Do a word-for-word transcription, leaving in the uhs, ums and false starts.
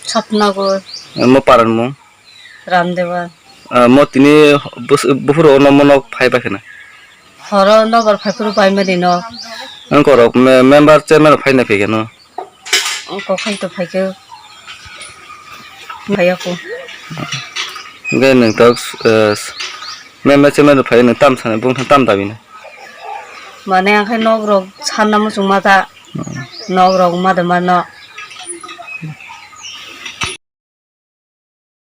Sapnagar. Mo paran mo? Ramdeba. Ah, mo tini bus-, buphuru ono mono phai ba khena? Horo nobar phai phuru pai mani no. Ang korok me-, member chairman phai na phai kheno? Ang kok khai to phai khe. Phai ako. Hingke nwng tok, eh, member chairman phai nwng tam sana bung tam dabi na? Mane ang khai nok rok sanna muchung ma ta. Hmm. Nok rok ma de ma no.